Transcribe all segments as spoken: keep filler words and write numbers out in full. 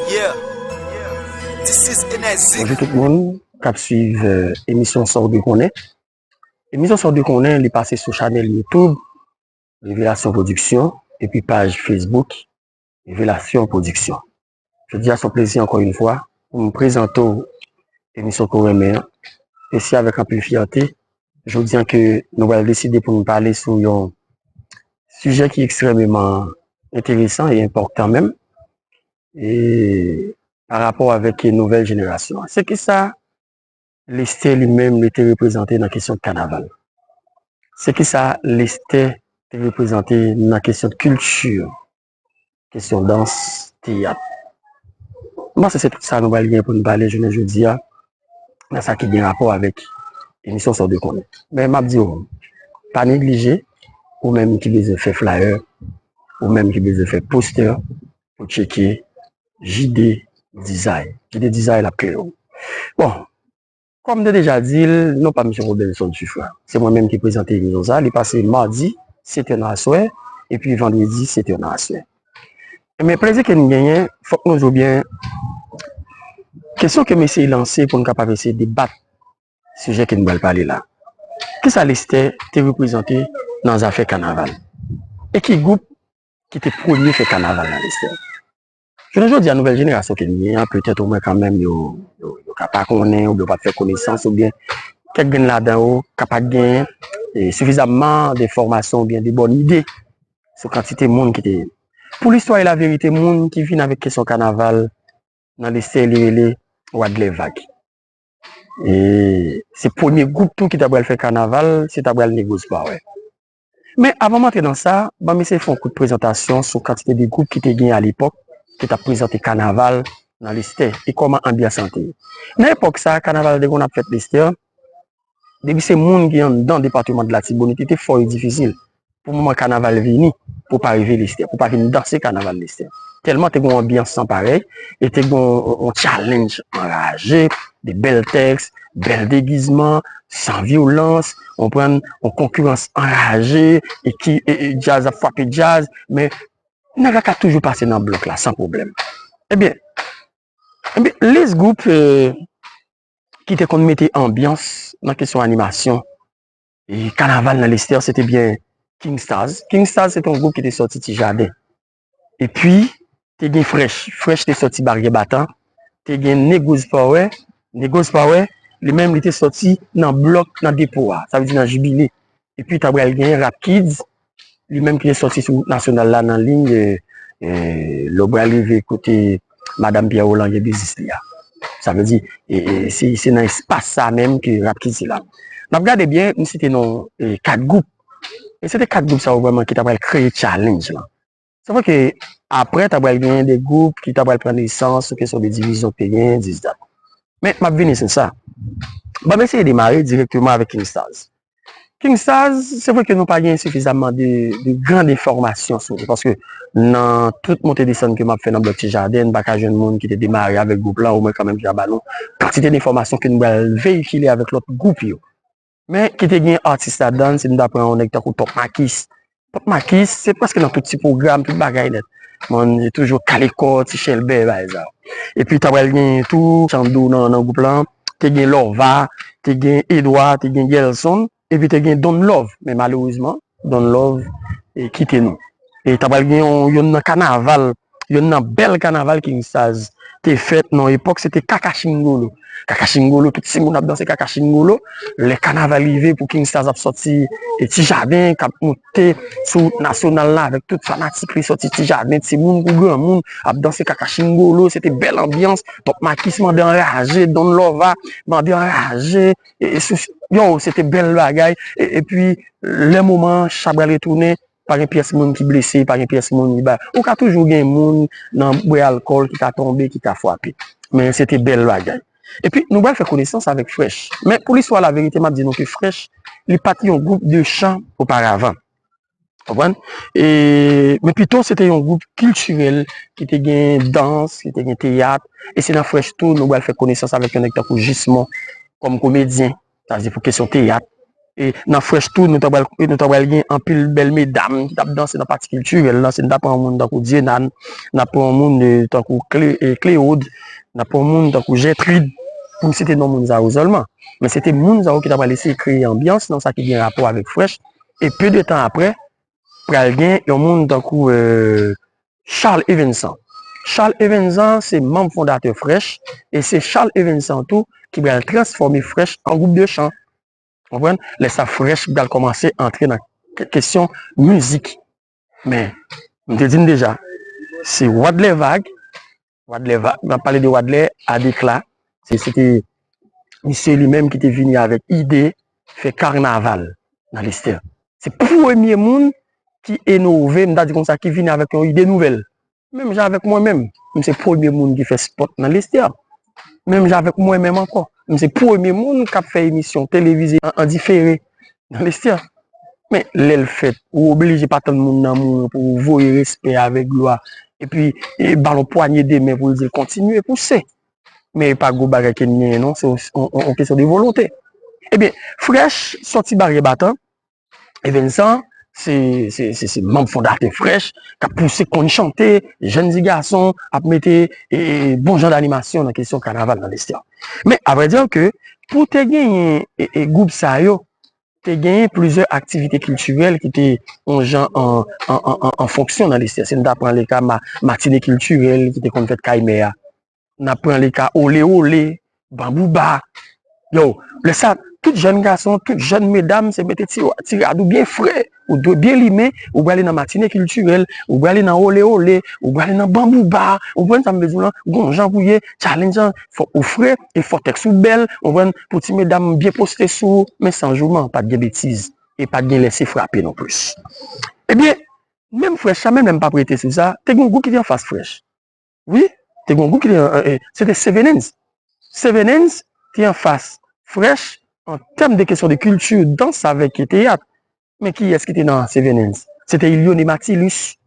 Yeah. This is N S Z. Bonjou tout moun k ap swiv eh, emisyon Sa w dwe konnen. Emisyon Sa w dwe konnen, li pase sou chanèl YouTube Revelasyon Production epi paj Facebook Revelasyon Production. Jodi a se yon plezi ankò yon fwa pou m prezante w emisyon ke w renmen an. E se avèk anpil fyète jodi a ke nou pral deside pou nou pale sou yon sijè ki ekstrèmeman enteresan e enpòtan menm e pa rapò avèk nouvèl jenerasyon an. Se kisa Lestè li menm li te reprezante nan kesyon kanaval? Se kisa Lestè te reprezante nan kesyon kilti, kesyon dans, teyat? M panse se tout sa nou pral gen pou nou pale jounen jodi a nan sa ki gen rapò avèk emisyon Sa w dwe konnen. Men m ap di w, pa neglije, ou menm ki bezwen fè flyer, ou menm ki bezwen fè postè, pou tcheke J D Design. J D Design ap klere w. Bon, kòm m te deja di l, non pa m se Robinson Suffrant. Se mwen menm ki prezante emisyon sa. Li pase madi, sèt è nan aswè, epi vandredi, sèt è nan aswè. Men plezi ke n genyen, fòk nou di w byen, kesyon ke m eseye lanse pou n kapab eseye debat sijè ke n pral pale la. Kisa Lestè te reprezante nan zafè kanaval? E ki gwoup ki te premye fè kanaval nan Lestè? Jounen jodi a, nouvèl jenerasyon ke n gen an, petèt omwen kanmenm yo, yo, yo ka pa konnen, oubyen yo pa t fè konesans, oubyen kèk grenn ladan yo ka pa t gen e, sifizamman de fòmasyon oubyen de bòn ide sou kantite moun ki te. Pou listwa e laverite, moun ki vin avèk kesyon kanaval nan Lestè, li rele Wadlè Vag. E se premye gwoup tou ki ta pral fè kanaval, se ta pral Negros Power. Men avan m antre nan sa, ban m eseye fè yon kout prezantasyon sou kantite de gwoup ki te gen alepòk ki t ap prezante kanaval nan Lestè e kòman anbyans lan te ye. Nan epòk sa a, kanaval te konn ap fèt Lestè, depi se moun ki anndan depatman de Latibonit, li te fò e difisil pou moman kanaval vini, pou pa rive Lestè, pou pa vin danse kanaval Lestè. Tèlman te gen yon anbyans san parèy, e te gen yon, yon challenge anraje, de bèl tèks, bèl degizman, san vyolans, w konprann, yon konkirans anraje, e ki e, e, djaz ap frape djaz, men nèg la ka toujou pase nan blòk la san pwoblèm. Ebyen, ebyen, lis gwoup e, ki te konn mete anbyans nan kesyon animasyon e kanaval nan Lestè, se te byen King Stars. King Stars se te yon gwoup ki te sòti Ti Jaden. Epi, te gen Fresh. Fresh te sòti Baryè Batan. Te gen Negros Power. Negros Power, li menm, li te sòti nan blòk, nan depo a. Sa vle di nan Jibile. Epi, ta pral gen Rap Kids, li menm ki te sòti sou nasyonal la nan liy, e, e, lè w pral rive kote Madanm Pierre Roland gen biznis li a. Sa vle di, e, e, se, se nan espas sa menm ke Rap Kids te la. N ap gade byen, m site non e, kat gwoup. E se te kat gwoup sa yo vrèman ki ta pral kreye challenge lan. Se vre ke apre, ta pral genyen de gwoup ki ta pral pran nesans sou kesyon de divizyon ki te genyen, dis dat. Men, m ap vini sou sa. Ban m eseye demare dirèkteman avèk King Stars. King Stars, se vre ke nou pa gen sifizamman de, de grand enfòmasyon sou li, paske nan tout monte desann ke m ap fè nan blòk Ti Jaden, m pa ka jwenn moun ki te demare avèk gwoup lan, omwen kanmenm ki ka ba nou kantite de enfòmasyon ke nou pral veyikile avèk lòt gwoup yo. Men ki te gen atis ladan, si nou ta pran yon nèg tankou Top Makis. Top Makis, se prèske nan tout ti pwogram, tout bagay nèt. Moun, li toujou kale kò, ti chèlbè, bagay sa yo. Epi ta pral gen tou, Chandou nan, nan gwoup lan, te gen Lova, te gen Edwa, te gen Gelson, epi te gen Don Love. Men malerezman, Don Love e, kite nou. E ta pral gen yon, yonn nan kanaval, yonn nan bèl kanaval King Stars te fèt nan epòk, se te Kaka Chingolo. Kaka Chingolo, tout timoun ap danse Kaka Chingolo. Lè kanaval rive pou King Stars ap sòti e, Ti Jaden, k ap moute sou nasyonal la avèk tout fanatik li sòti Ti Jaden, timoun kou granmoun ap danse Kaka Chingolo, se te bèl anbyans. Top Makis mande anraje, Don Lova mande anraje, e, e, sou, yo, se te bèl bagay. E, epi, lè moman an, cha pral retounen, pa gen pyès moun ki blese, pa gen pyès moun ki ba. Ou ka toujou gen moun nan bwè alkòl ki ka tonbe, ki ka frape. Men se te bèl bagay. Epi, nou pral fè konesans avèk Fresh. Men pou listwa laverite, m ap di nou ke Fresh, li pa t yon gwoup de chan oparavan. Konprann? E, men pito, se te yon gwoup kiltirèl ki te gen dans, ki te gen teyat. E se nan Fresh tou, nou pral fè konesans avèk yon nèg tankou Jismon kòm komedyen. Sa vle di pou kesyon teyat, E nan Fresh tou, nou ta pral, nou ta pral gen anpil bèl medam ki t ap danse nan pati kiltirèl lan. Se nou ta pran yon moun tankou Dieunane, n ap pran yon moun, eh, tankou Clé-, eh, Cléode, n ap pran yon moun tankou Gertrude, pou m site non moun sa yo sèlman. Men se te moun sa yo ki ta pral eseye kreye anbyans nan sa ki gen rapò avèk Fresh. E pe de tan apre, pral gen yon moun tankou, eh, Charles Evenson. Charles Evenson se manm fondatè Fresh, e se Charles Evenson tou ki pral transfòme Fresh an gwoup de chan. Konprann? Lè sa Fresh pral kòmanse antre nan ke-, kesyon mizik. Men, m te di n deja, se Wadlè Vag, Wadlè Vag, m ap pale de Wadlè Adekla, se, se te misye li menm ki te vini avèk ide fè kanaval nan Lestè. Se premye moun ki enove, m ta di konsa, ki vini avèk yon ide nouvèl. Menm jan avèk mwen menm, m se premye moun ki fè spòt nan Lestè. Menm jan avèk mwen menm ankò, m se premye moun k ap fè emisyon televize an, an difere nan Lestè. Men, lè l fèt, ou oblije pa tann moun nan mouri pou ou voye respè avèk glwa. Epi, e, ba l yon pwanye de men pou l di l kontinye pouse. Men e pa gwo bagay ke n genyen non, se yon, yon, yon kesyon de volonte. Ebyen, Fresh sòti baryè batan, Evenson, se, se, se, se manm fondatè Fresh, k ap pouse konn chante, jèn ti gason, ap mete, e, bon jan danimasyon nan kesyon kanaval nan Lestè. Men, a vrè di ke, pou te genyen, e, e, gwoup sa yo, te genyen plizyè aktivite kiltirèl ki te yon jan an, an, an, an, an fonksyon nan Lestè. Si n ta pran le ka Ma-, Matine Kiltirèl ki te konn fèt kay mè a, n ap pran le ka Olé Olé, Banbou Ba. Yo, lè sa, tout jèn gason, tout jèn medam, se mete ti, ti rad ou byen fre, ou dwe byen limen, ou prale nan Matine Kiltirèl, ou prale nan Olé Olé, ou prale nan Banbou Ba, ou konprann sa m vle di w lan, gon jan pou ye, challenge an, fòk ou fre, e fòk tèks ou bèl, ou konprann, pou ti medam byen poste sou ou, men san jouman, pa t gen betiz, e pa t gen lèse frape non plis. Ebyen, menm Fresh sa, menm lè m p ap rete sou sa, te gen yon gwoup ki te anfas Fresh. Wi, te gen yon gwoup ki te, eh, eh, se te Seven Ends. Seven Ends te anfas Fresh an tèm de kesyon de kilti, dans avèk teyat. Men kiyès ki te nan Seven Ends? Se te Ilione Matilus.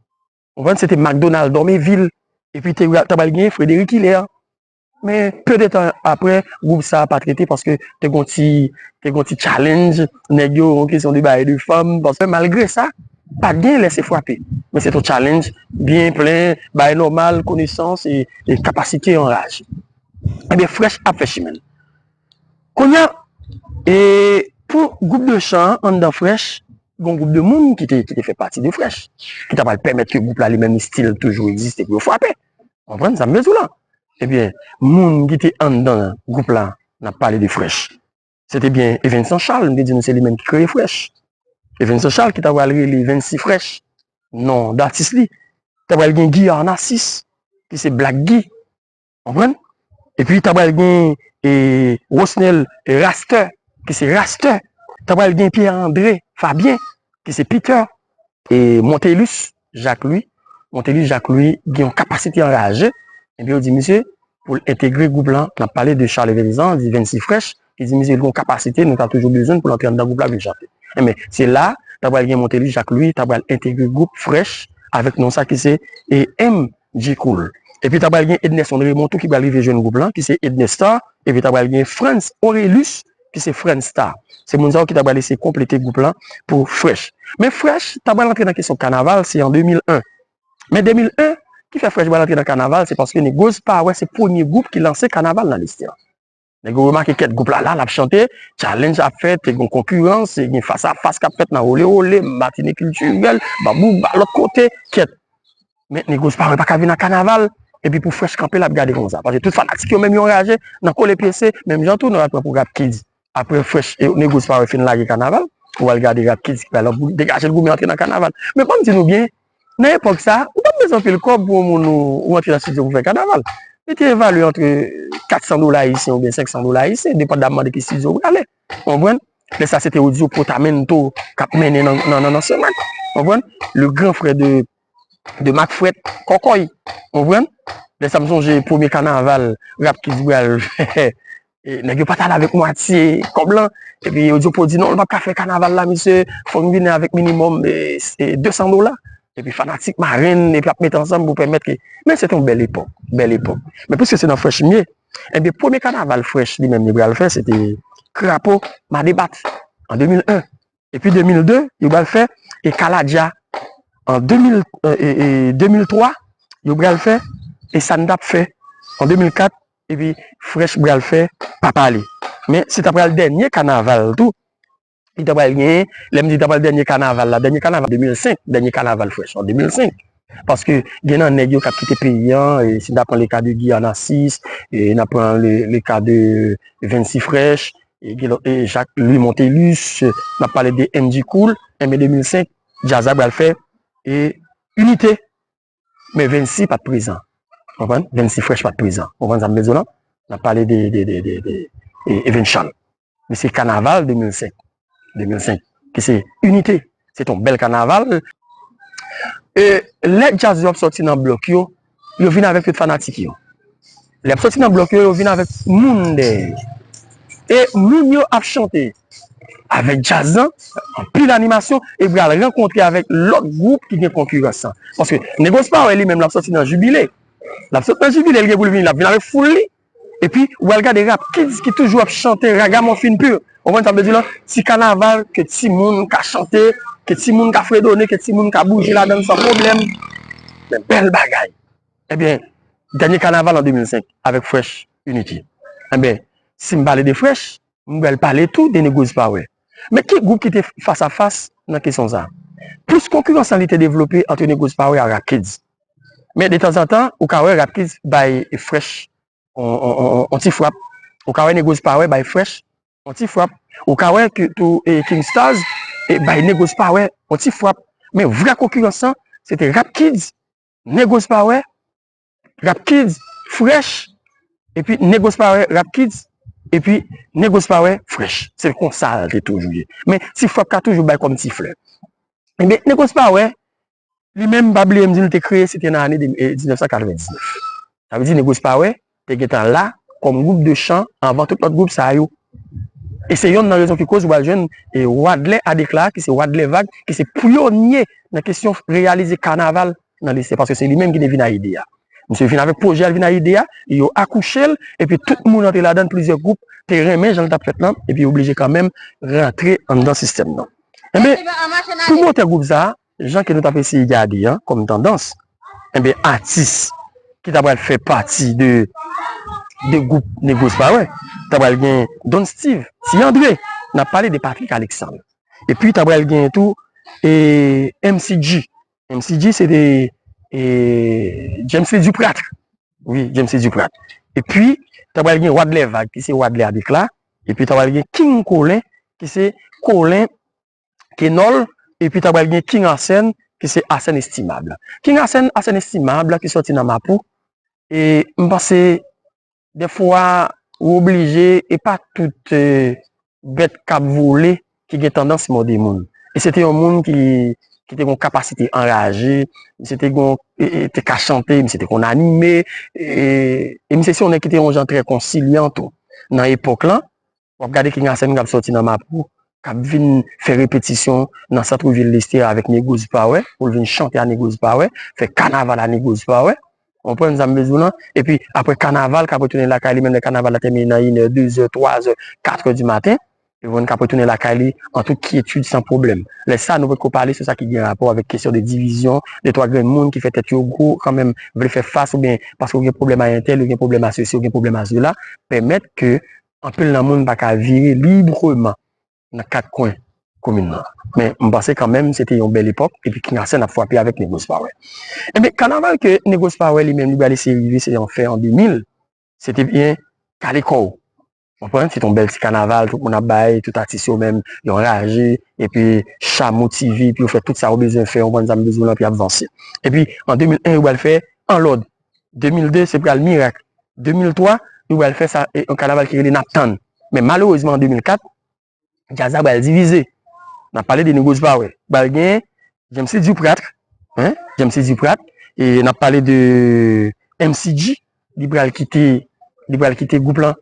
Ou konprann? Se te Macdonald Dormeville. Epi te, ta pral gen Frédéric Hilaire. Men, pe de tan apre, gwoup sa a pa t rete paske te gon ti, te gon ti challenge, nèg yo, yon kesyon de bagay de fanm, paske malgre sa, pa t gen lèse frape. Men se te yon challenge byen plen, bagay nòmal, konesans e, e kapasite anraje. Ebyen, Fresh ap fè chimen l. Kounye a, e, pou gwoup de chan an anndan Fresh, gon gwoup de moun ki te, ki te fè pati de Fresh, ki ta pral pèmèt ke gwoup la li menm li still toujou egziste pou yo frape. Konprann sa m vle di w la? Ebyen, moun ki te anndan gwoup la, n ap pale de Fresh. Se te byen Evenson Charles, m te di nou se li menm ki kreye Fresh. Evenson Charles ki ta pral rele Vency Fresh, non datis li. Ta pral gen Guy Arnasis, ki se Black Guy. Konprann? Epi ta pral gen, e, Rosnel Raster, ki se Raster. Ta pral gen Pierre André Fabien, ki se Peter. E Montelus Jacques Louis. Montelus Jacques Louis gen yon kapasite anraje. Epi yo di misye, pou l entegre gwoup lan, n ap pale de Charles Evenson, di Vency Fresh, ki di misye li gen yon kapasite, nou ta toujou bezwen l pou l antre anndan gwoup la vin chante. Enben, se la, ta pral gen Montelus Jacques Louis, ta pral entegre gwoup Fresh avèk non sa ki se, e, M J Cool. Epi ta pral gen Ednerson Raymond tou ki pral rive jwenn gwoup lan, ki se Ednestar. Epi ta pral gen Frantz Aurelius, ki se Frantz Star. Se moun sa yo ki ta pral eseye konplete gwoup lan pou Fresh. Men Fresh ta pral antre nan kesyon kanaval, se an de mil en. Men de mil en, ki fè Fresh pral antre nan kanaval, se paske Negros Power se premye gwoup ki lanse kanaval nan Lestè. Nèg yo remake kèt gwoup la la, l ap chante, challenge ap fèt, te gon konkirans, e gen fas a fas k ap fèt nan Olé Olé, Matine Kiltirèl, Banbou Ba, lòt kote, kèt. Men Negros Power pa ka vin nan kanaval, epi pou Fresh kanpe l ap gade konsa. Paske tout fanatik yo menm yo anraje, nan kole pyese, menm jan tou, nou pral pran pou Rap Kids. Apre Fresh e Negros Power fin lage kanaval, ou al gade Rap Kids ki pral degaje l goumen antre nan kanaval. Men ban m di nou byen, nan epòk sa, ou pa t bezwen anpil kòb pou yon moun ou, ou antre nan estidyo pou fè kanaval. Li te evalye antre kat san dola ayisyen oubyen senk san dola ayisyen, depandamman de ki estidyo ou prale. Ou konprann? Lè sa, se te Audio Protamento k ap mennen nan, nan, nan, nan semak. Ou konprann? Le grand frère de, de Mac Fret, Kòkòy. Ou konprann? Lè sa, m sonje premye kanaval Rap Kids pral fè. E, nèg yo pa t ale avèk mwatye kòb lan. Epi Audio Pro di, "Non, l p ap ka fè kanaval la, mesye. Fòk n vini avèk minimòm, e, e, de san dola." Epi fanatik marenn, epi ap mete ansanm pou pèmèt ke, men se te yon bèl epòk, bèl epòk. Men piske se nan Fresh m ye, ebyen, premye kanaval Fresh li menm li pral fè, se te Krapo Madebat. an de mil en. Epi de mil de, yo pral fè e Kaladja. An de mil, e, e, e, de mil twa, yo pral fè e Sa n t ap fè. An de mil kat, epi Fresh pral fè Pa Pale. Men se ta pral dènye kanaval tou. Li ta pral genyen, lè m di ta pral dènye kanaval la, dènye kanaval de mil senk, dènye kanaval Fresh an de mil senk. Paske gen nan nèg yo k ap kite peyi an, e si n ta pran le ka de Guy Anasis, e n ap pran le, le ka de Vency Fresh, e gen lòt, e Jacques Louis Montelus, n ap pale de M J Cool, enben de mil senk, djaz la pral fè e Inite. Men Vency pa t prezan. Konprann? Vency Fresh pa t prezan. Konprann sa m vle di w lan? N ap pale de, de, de, de, de e, Even Charles. Men se kanaval de mil senk. De mil senk. Ki se Inite. Se t yon bèl kanaval. E lè djaz yo ap sòti nan blòk yo, yo vin avèk tout fanatik yo. Lè y ap sòti nan blòk yo, yo vin avèk moun dèyè yo. E moun yo ap chante avèk djaz lan, anpil animasyon, e pral rankontre avèk lòt gwoup ki gen konkirans lan. Paske Negos Power li menm, l ap sòti nan Jibile. L ap sòti nan Jibile, li gen pou l vini, l ap vin avèk foul li. Epi, w al gade Rap Kids ki toujou ap chante ragamòfin pur. Ou konprann sa m vle di w lan? Ti kanaval ke timoun ka chante, ke timoun ka fredone, ke timoun ka bouje ladan l san pwoblèm. Men bèl bagay. Ebyen, dènye kanaval an de mil senk avèk Fresh Unity. Ebyen, si m pale de Fresh, m pral pale tou de Negos Power. Men ki gwoup ki te fas a fas nan kesyon sa a? Plis konkirans lan li te devlope ant Negos Power ak Rap Kids. Men detanzantan, ou ka wè Rap Kids bay Fresh on, on, on, on, on ti frap. Ou ka wè Negos Power bay Fresh on ti frap. Ou ka wè ke tou e, King Stars e, bay Negos Power on ti frap. Men vrè konkirans lan, se te Rap Kids, Negos Power, Rap Kids, Fresh, epi Negos Power, Rap Kids, epi Negos Power, Fresh. Se konsa l te toujou ye. Men ti frap ka toujou bay kòm ti flè. Ebyen, Negos Power, li menm, pa bliye m di l te kreye, se te nan ane de, e, diznèf san katrevendiznèf. Sa vle di Negos Power te gentan la kòm gwoup de chan anvan tout lòt gwoup sa yo. E se yonn nan rezon ki koz ou pral jwenn e Wadlè Adekla, ki se Wadlè Vag, ki se pyonye nan kesyon reyalize kanaval nan lise, paske se li menm ki te vin a ide a. Misye vin avèk pwojè a, l vin a ide a, yo akouche l, epi tout moun antre ladan l, plizyè gwoup te renmen jan l t ap fèt lan, epi yo oblije kanmenm rantre anndan sistèm nan. Enben, pwomotè gwoup sa a, jan ke nou t ap eseye gade an, kòm tandans, enben, atis ki ta pral fè pati de, de gwoup Negos Power, ta pral gen Don Steve, Ti Andre, n ap pale de Patrick Alexandre. Epi ta pral gen tou e, M C G. M C G se te e, James Lee Duprat. Wi, James Lee Duprat. Epi ta pral gen Wadlè Vag, ki se Wadlè Adekla. Epi ta pral gen King Colin, ki se Colin Kenol. Epi ta pral gen King Arsène, ki se Arsène Estimable. King Arsène, Arsène Estimable, ki sòti nan Mapou. E m panse dèfwa, ou oblije, e pa tout e, bèt k ap vole ki gen tandans mòde moun. E se te yon moun ki, ki te gen yon kapasite anraje, misye te gen, e, e, te ka chante, misye te konn anime, e, e misye se yon nèg ki te yon jan trè konsilyan tou. Nan epòk lan, w ap gade King Arsène k ap sòti nan Mapou, k ap vin fè repetisyon nan sant vil Lestè avèk Negos Power, pou l vin chante a Negos Power, fè kanaval a Negos Power. Ou konprann sa m vle di w lan? Epi, apre kanaval, k ap retounen lakay li, menm lè kanaval la tèmine nan inè, dezè, twazè, katrè di maten, ou konprann, k ap retounen lakay li an tout kyetid, san pwoblèm. Lè sa, nou potko pale sou sa ki gen rapò avèk kesyon de divizyon, de twa grenn moun ki fè tèt yo gwo, kanmenm vle fè fas, oubyen paske w gen pwoblèm a entèl, ou gen pwoblèm a sesi, ou gen pwoblèm a sela, pèmèt ke anpil nan moun pa ka vire libreman nan kat kwen komin nan. Men, m panse kanmenm, se te yon bèl epòk, epi King Arsène ap frape avèk Negos Power. Ebyen, kanaval ke Negos Power li menm, li pral eseye rive, se an fè an de mil, se te byen Kale Kò w. Ou konprann? Se te yon bèl ti kanaval, tout moun ap bay, tout atis yo menm, yo anraje, epi Chamou T V, epi yo fè tout sa yo bezwen fè, ou konprann sa m bezwen lan, epi y ap vanse. Epi, an de mil en, yo pral fè An Lòd. De mil de, se pral Mirak. De mil twa, yo pral fè sa, e, yon kanaval ki rele N ap Tann. Men malerezman, an de mil kat, djaz la pral divize. N ap pale de Negos Power. Pral gen James Duprat, hein, James Duprat, e n ap pale de M C G, li pral kite, li pral kite gwoup lan,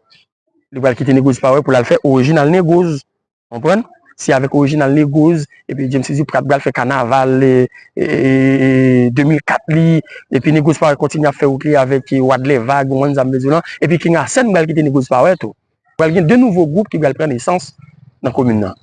li pral kite Negos Power pou l al fè Orijinal Negos, konprann? Se avèk Orijinal Negos, epi James Duprat pral fè kanaval, e, e, e, e, de mil kat li, epi Negos Power kontinye ap fè wout li avèk, e, Wadlè Vag, ou konprann sa m vle di w lan, epi King Arsène pral kite Negos Power tou. Pral gen de nouvo gwoup ki pral pran nesans nan komin nan.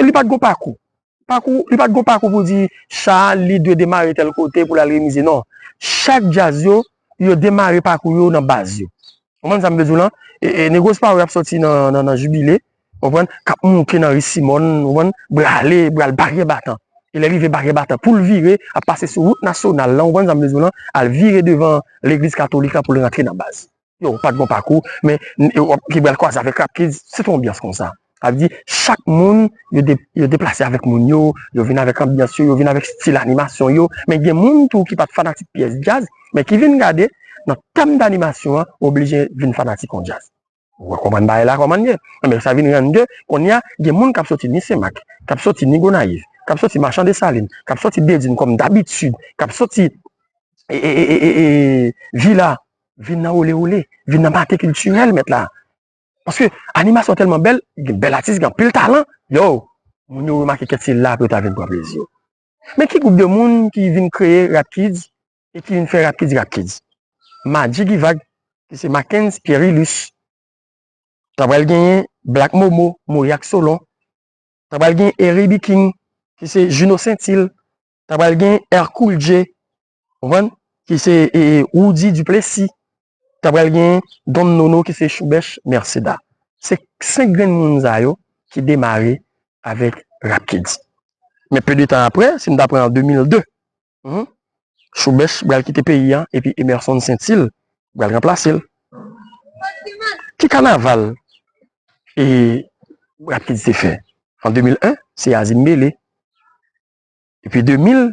paske li pa t gon pakou. Pakou, li pa t gon pakou pou di cha li dwe demare tèl kote pou l al remize, non. Chak djaz yo, yo demare pakou yo nan baz yo. Ou konprann sa m vle di w lan? E, e, Negros Power ap sòti nan, nan, nan Jibile, ou konprann, k ap monte nan ri Simòn, ou konprann, brale, bral Baryè Batan. E lè rive Baryè Batan, pou l vire, ap pase sou wout nasyonal lan, ou konprann sa m vle di w lan, al vire devan legliz katolik la pou l rantre nan baz. Yo, pa t gon pakou, men n- yo, ki pral kwaze avèk Rap Kids, se te yon anbyans konsa. Sa vle di, chak moun, yo, de, yo deplase avèk moun yo, yo vin avèk anbyans yo, yo vin avèk stil animasyon yo, men gen moun tou ki pa t fanatik pyès djaz, men ki vin gade, nan tèm danimasyon an, oblije vin fanatik yon djaz. Ou konprann bagay la kòman l ye? Enben, sa vin rann ke, kounye a, gen moun k ap soti ni Senmak, k ap soti ni Gonayiv, k ap soti Machan Desalin, k ap soti Dedin kòm dabitid, k ap soti e, e, e, e, e, Vila, vin nan Ole Ole, vin nan Mate Kiltirèl, mèt la. Paske animasyon tèlman bèl, gen bèl atis, gen anpil talan. Yo, moun yo remake kèt se la pou yo ta vin pran plezi yo. Men ki gwoup de moun ki vin kreye Rap Kids e ki vin fè Rap Kids Rap Kids? Magic Ivag, ki se Mackenz Pierrilus. Ta pral genyen Black Momo, Moyak Solon. Ta pral gen Eric B. King, ki se Juno Saintil. Ta pral gen Ercool J, ou konprann? Ki se e, Roody Duplessis. Ta pral gen Don Nono, ki se Choubèch Merceda. Se senk grenn moun sa yo ki demare avèk Rap Kids. Men pe de tan apre, si n ta pran an de mil de, mhm, Choubèch pral kite peyi a, epi Emerson Saintil pral ranplase l. Ki kanaval e Rap Kids te fè? An de mil en, se Azim Bele. Epi de mil,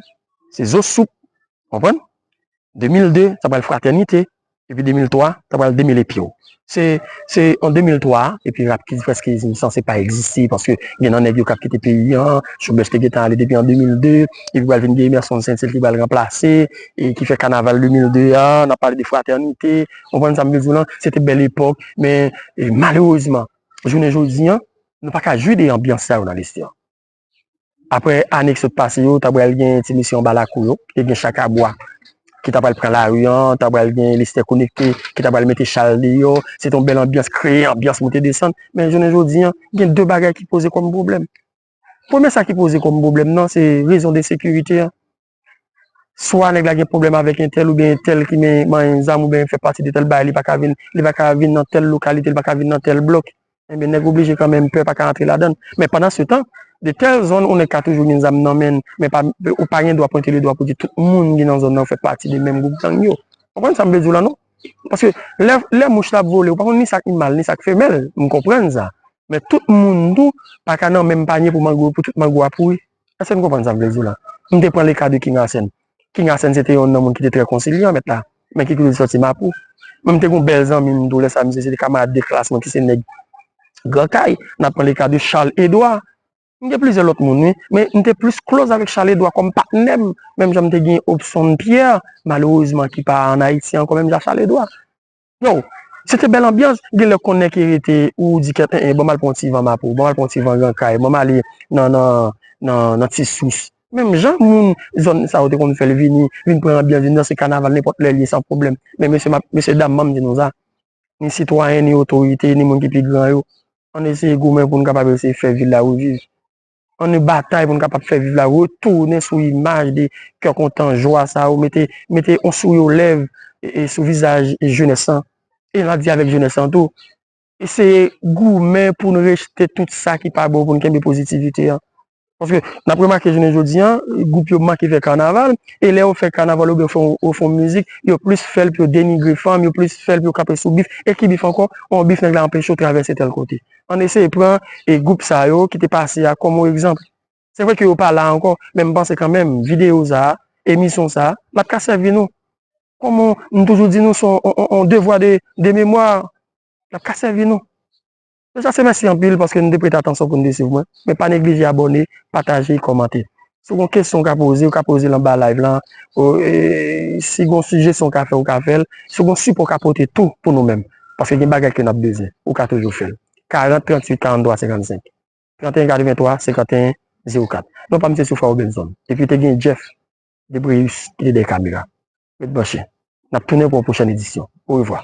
se Zo Soup. Konprann? De mil de, sa pral Fratènite. Epi de mil twa, sa pral De Mil Epyo. Se, se an de mil twa, epi Rap Kids prèske sanse pa egziste, paske gen nan nèg yo k ap kite peyi an, Choubèch te gentan ale depi an de mil de, epi pral vin gen Emerson Saint-Cyr ki pral ranplase, e ki fè kanaval de mil de a, n ap pale de Fratènite, konprann sa m vle di w lan, se te bèl epòk, men, e, malerezman, jounen jodi an, nou pa ka jwi de anbyans sa yo nan listwa. Apre ane ki sot pase yo, ta pral gen ti mesye anba lakou yo, ki te gen chak a bwa, ki ta pral pran lari an, ta pral gen Lestè Konekte, ki ta pral mete chal deyò, se te yon bèl anbyans, kreye anbyans moute desann. Men jounen jodi an, gen de bagay ki poze kòm pwoblèm. Premye sa ki poze kòm pwoblèm nan, se rezon de sekirite an. Swa nèg la gen pwoblèm avèk entèl oubyen entèl ki men manyen zam oubyen fè pati de tèl bagay, li pa ka vin, li pa ka vin nan tèl lokalite, li pa ka vin nan tèl blòk. Ebyen, nèg oblije kanmenm pè pa ka antre ladan l. Men pandan se tan, de tèl zòn, ou nèg ka toujou gen zam nan men l, men pa, ou pa gen dwa pwente le dwa pou di tout moun ki nan zòn nan fè pati de menm gwoup gang yo. Konprann sa m vle di w la, non? Paske lè, lè mouch la ap vole, ou pa konn ni sa k mal, ni sa k femèl. M konprann sa. Men tout moun tou pa ka nan menm panye pou mango, pou tout mango a pouri. Èske n konprann sa m vle di w la? M te pran le ka de King Arsène. King Arsène se te yonn nan moun ki te trè konsilyan, mèt la. Men ki kote l soti, Mapou. Men m te gen yon bèl zanmi m tou, lè sa misye se te kamarad de klas mwen ki se nèg Gran Kay. N ap pran le ka de Charles Edouard. M gen plizyè lòt moun, wi. Men m te plis close avèk Charles Edouard kòm patnè m. Menm jan m te gen Hobson Pierre, malerezman ki pa ann Ayiti ankò, menm jan Charles Edouard. Yo, se te bèl anbyans. Gen lè konnen ki rete, ou di kèt, en, en, ban m al pran yon ti van Mapou, ban m al pran yon ti van Gran Kay, ban m ale nan, nan, nan, nan Ti Sous. Menm jan moun zòn sa yo te konn fè l vini, vin pran anbyans, vin danse kanaval nenpòt lè l ye san pwoblèm. Men mesye, m ap, mesye dam, ban m di nou sa. Ni sitwayen, ni otorite, ni moun ki pi gran yo, ann eseye goumen pou n kapab eseye fè vil la reviv. Ann batay pou n kapab fè vil la retounen sou imaj de kè kontan, jwa sa yo, mete, mete yon souri o lèv e, e sou vizaj jenès lan. E n ap di avèk jenès lan tou. Eseye goumen pou n rejte tout sa ki pa bon, pou n kenbe pozitivite an. Paske n ap remake jounen jodi an, gwoup yo manke fè kanaval, e lè yo fè kanaval oubyen yo fè, yo fè yon mizik, yo plis fè l pou yo denigre fanm, yo plis fè l pou yo kanpe sou bif. E ki bif ankò? Yon bif nèg la anpeche w travèse tèl kote. Ann eseye pran, e, gwoup sa yo ki te pase a kòm yon egzanp. Se vre ke yo pa la ankò, men m panse kanmenm, videyo sa a, emisyon sa a, l ap ka sèvi nou. Kòm m toujou di nou, se yon, yon, yon, yon devwa de, de memwa, l ap ka sèvi nou. Deja, se mèsi anpil paske nou te prete atansyon pou nou te swiv mwen. Men pa neglije abòne, pataje, kòmante. Si w gen kesyon w ka poze, w ka poze l anba live lan. Ou, e, si w gen sijesyon w ka fè, w ka fè l. Si w gen sipò w ka pote tou pou nou menm. Paske gen bagay ke n ap bezwen. Ou ka toujou fè l. Karant, tranntuit, karanntwa, senkannsenk. Trannteyen, katrevenntwa, senkanteyen, zewo kat. Non pa m se Soufra Robinson. Epi te gen Jeff Debreus ki te dèyè kamera. Ret branche. N ap tounen pou yon pwochèn edisyon. Orevwa.